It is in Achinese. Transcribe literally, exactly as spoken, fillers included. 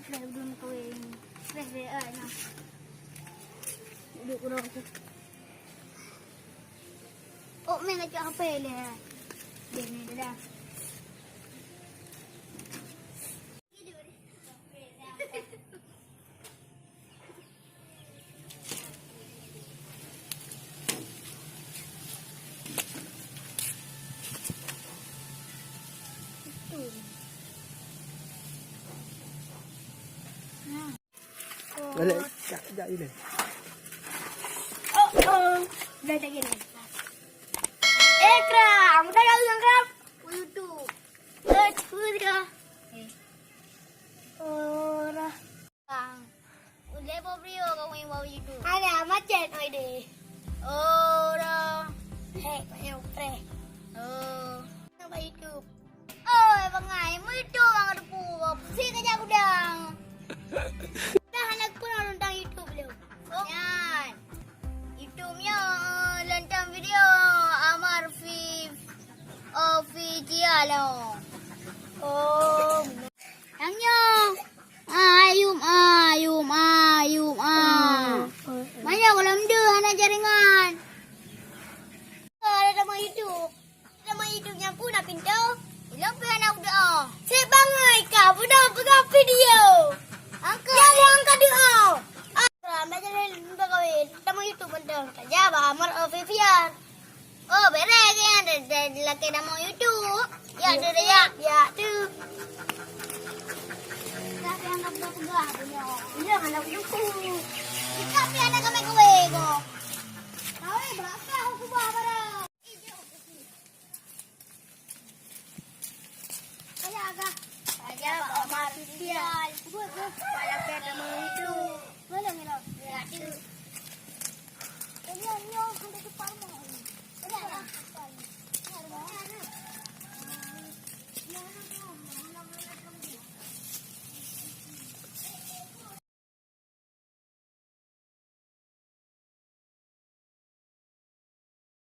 Dah belum kawin. Dah, dah, ah, nah. Duduk kurang tu. Oh, main kacau H P dia. Dia ni, dia dah. Balik, jak, jak ini. Oh, oh. Dah, dah gini. Eh, Kram. Dah gak ulang, Kram? YouTube. Eh, cuba dia. Eh. Ora. Bang. Uleh bobrio kau main bau YouTube. Ada macet, oi deh. Ora. Hei, kau yang preh. Oh. Nampak YouTube. Oi, bangai, meudo bang depu, si kerja gudang. Dah anak pun orang tentang YouTube dia. Oh. Nyan. YouTube nyoe, eh, leuntang video Amar Fi-, Official, oh. Oh. Yang nyoe. Ah, ayum, ah, ayum, ah, ayum, ah. Mana kalau meudo hana jaringan? Oh, ada nama YouTube. Nama YouTube nyan pun na pintoe. Ilong pih hana udah. Cek bangai ka, budak peugah video. Angkat. Yang angkat doa. Ah, dah jadi udah kawin. Nama YouTube mantong. Kerja bah Amar Official. Oh, beres ke yang ada, ada laki nama YouTube? Ya, tu dah ya. Ya, tu. Tapi yang kau peugah punya. Iya, kalau YouTube. Kita pih ada kami kawin ko.